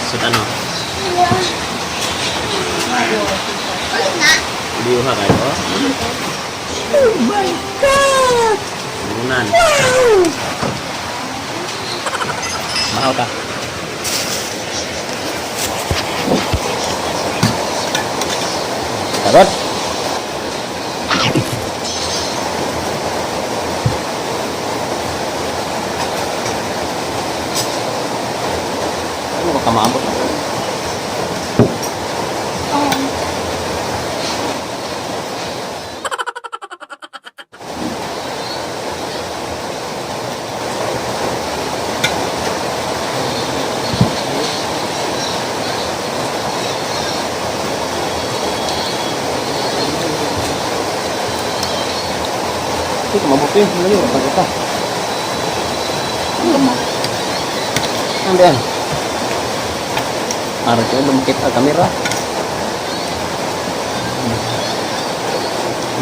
Sa ano? Diyo ha kayo? Oh my God! Lunan. Mahaw ka. Tarot. Ano ka kamaabot? Hindi ka mabuti. Ano yun? Pagka ka. Ano yan? Araw ko, lumakit ang kamera.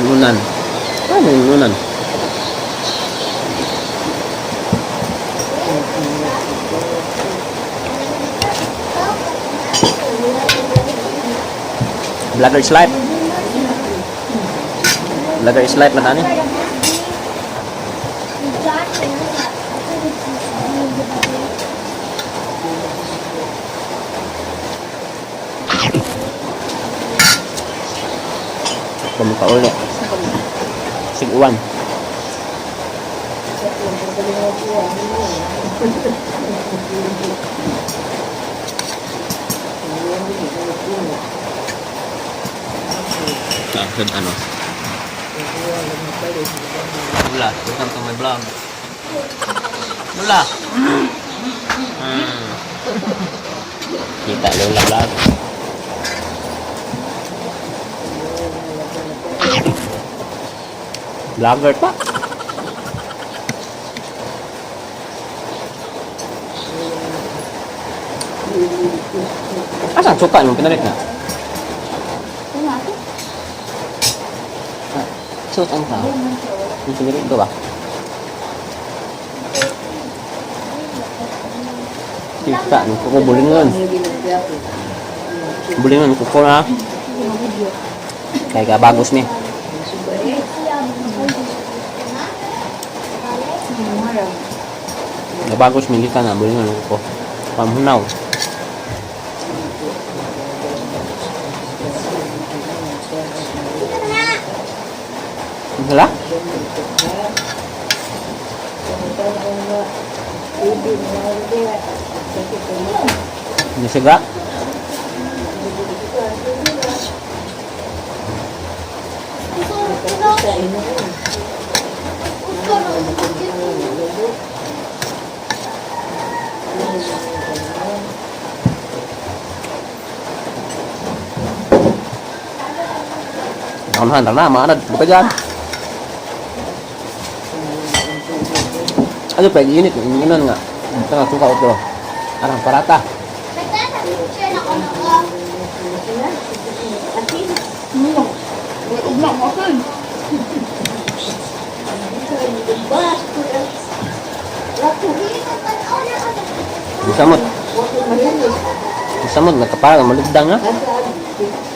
Lunan. Ano yung lunan? Vlogger's life. Vlogger's life na tani. Kamuka uli. Siguan. Ah, ano? Lula, welcome to my vlog. Lula! Kita Lola vlog. Vlogger pa. Asan suka nung pinalit na? Suot ang tao. Yung pinalit ko ba? Kita nung kuko bulingon. Bulingon kuko na. Kaya bagus ni. Nabagos mi gikan na bulingon kuko. Pamhunaw. Hala? Nisiga? Naunahan na, maanad. Buka dyan. Ano pa, unit, inginan nga. Ito nga, suka otro. Arang parata. Ugma mo ako. Samot. Samot, nagkapara, malugdang ha.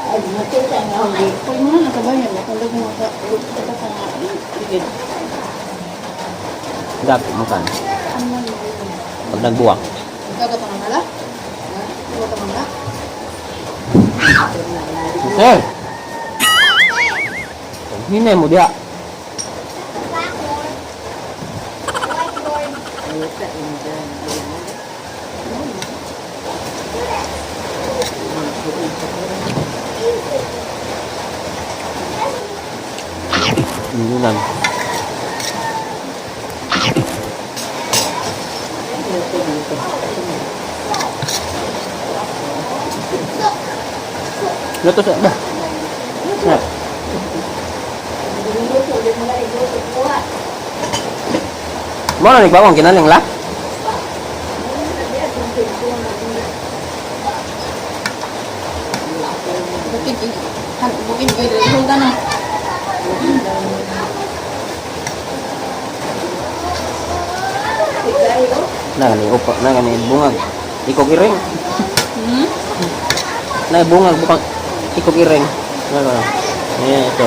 Pag mga nakabayan, matulog mo ka. Ka ka nga. Ligid. Gapo, makan. Pag nagbuwang. Ikaw ka pangangala? Ikaw ka pangangala? Okay. Hinay mo diha. Yunan. Luto sa ba? Sarap. Mo na nagbawang kinaling la? Bukid, bukid, bukid, na. Na gani upa, na gani bungag. Iko giring. Na bungag bukang ikog iring. Ano ano. Ayan ito.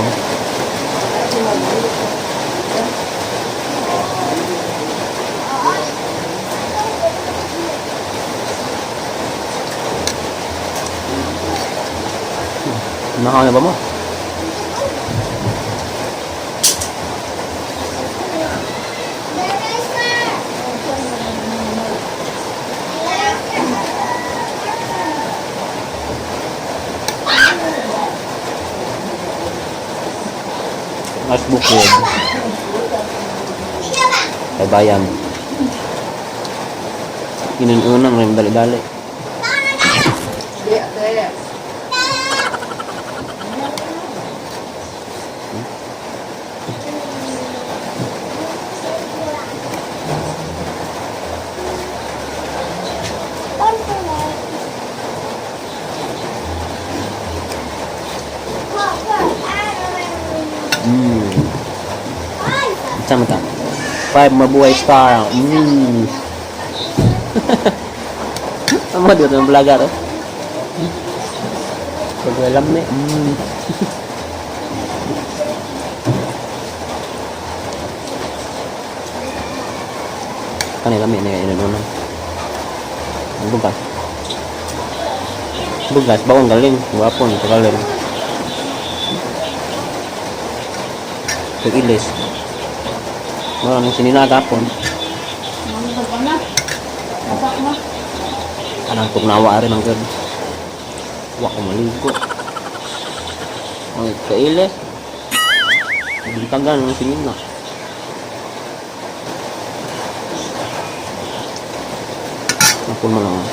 Nakaw na ba mo? Mas bukid. Kay bayan. Inununang rin dali-dali. Di, ate. Sama ta. Five mabuhay star. Tama dito ng vlogger. Oh. Pag alam ni. Kanila may na inununang. Ang bugas. Bugas, bawang galing. Gwapon, galing. Pag ilis. Maraming sininagapon. Ano ba na? Nasak na. Anang tugnawa rin ang gabi. Wa ko maligo. Ang kailis. Bintagan ang singin na. Napun mo lang. Ah.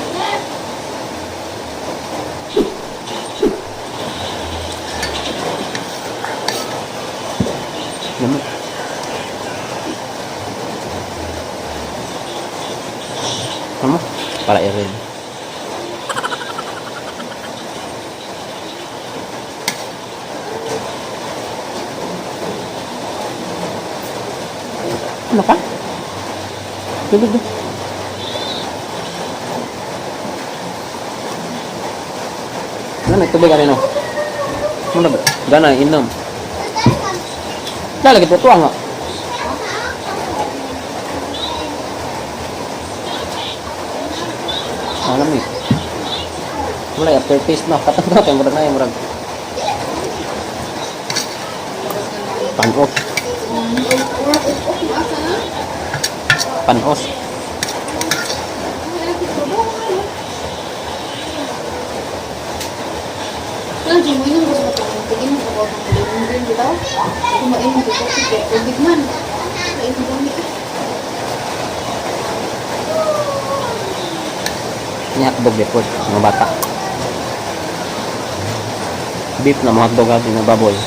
Lamig. Ano? Para i-rin. Ano ka? Tubig na. Ano, may tubig ano? Ano ba? Gana, inom. Lalagi po tuwa nga. Alam eh. Wala, aftertaste na. Katang kay murag na yung murag. Panos. Panos. Kaya di mo inom gusto ko itong tingin mo ko kung lemon green bitaw. Kung mainom ko coffee kay tubig man. Mainom gani. Ni hotdog report mga bata. Beef na mga hotdog atin na baboy.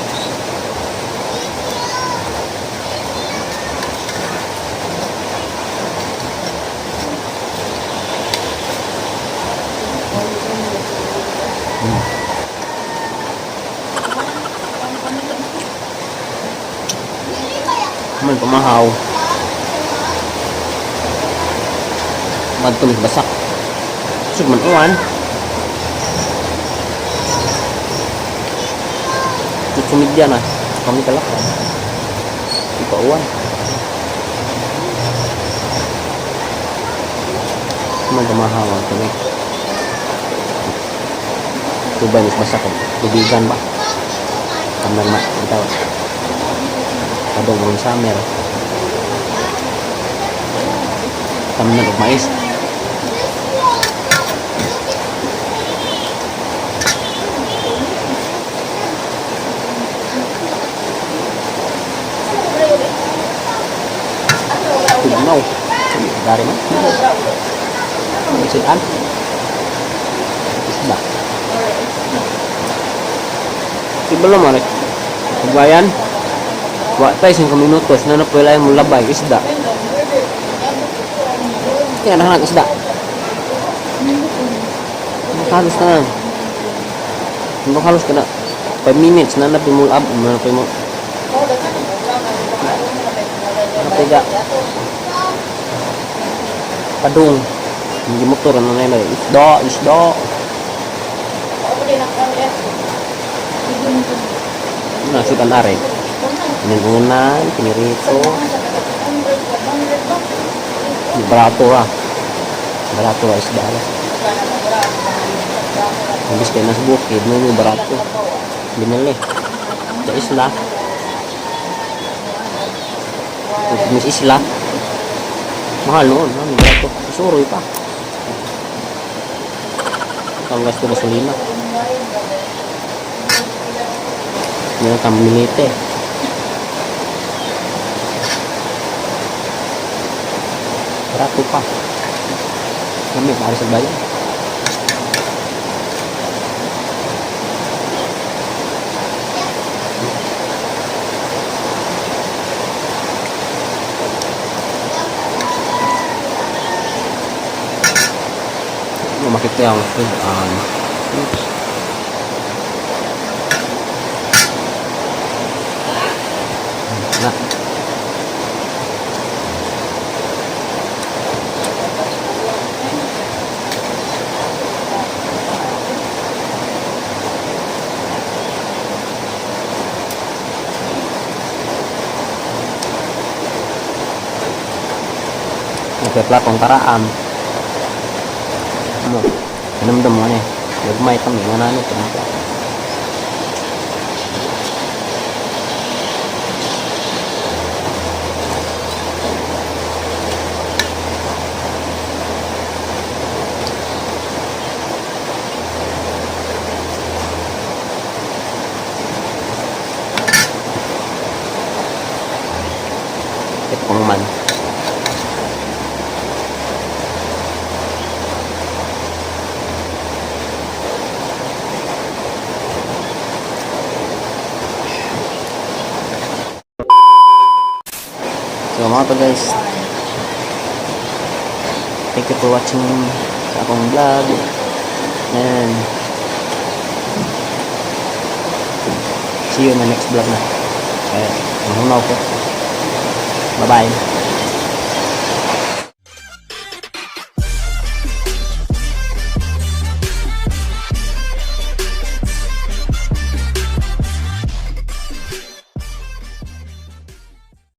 Man pamahaw. Madto basak. Sug man uwan. Susumidya na. Kami kalak. Ipauwan. Man pamahaw ang kami. Tubay mas basak. Tubigan ba? Kamar ma. Bitaw. Kadong mga summer. Tamnan og mais. Tugnaw. Dari man. Isian. Isda. Ibalo mo rin. Kabayan. Wa tay 5 minutos na napwela mo labay isda. Kaya nahanap isda. Halos na lang. Halos ka na. 5 minutes na napimulab. Napimul. Napiga. Padung. Hindi motor ano na yun. Isda, isda. Nasudan are. Inunan, pinirito. Barato ah. Barato ah isda ah. Imbis kayo nasa bukid, no, barato. Binili. Sa isla. Kung isla. Mahal noon, no? Barato. Suroy pa. Ang gasto gasolina. Yan ang tamilite. Barato pa. Kami, para sa bayan. Makita yung food. Oops. Na. Nagpaplatong taraan. Ano? Anamdam mo na eh. Nagmay kami. Nga na ito. Ito man. So mga to guys, thank you for watching sa akong vlog and see you in the next vlog na. Kaya, mahunaw ko. Bye bye.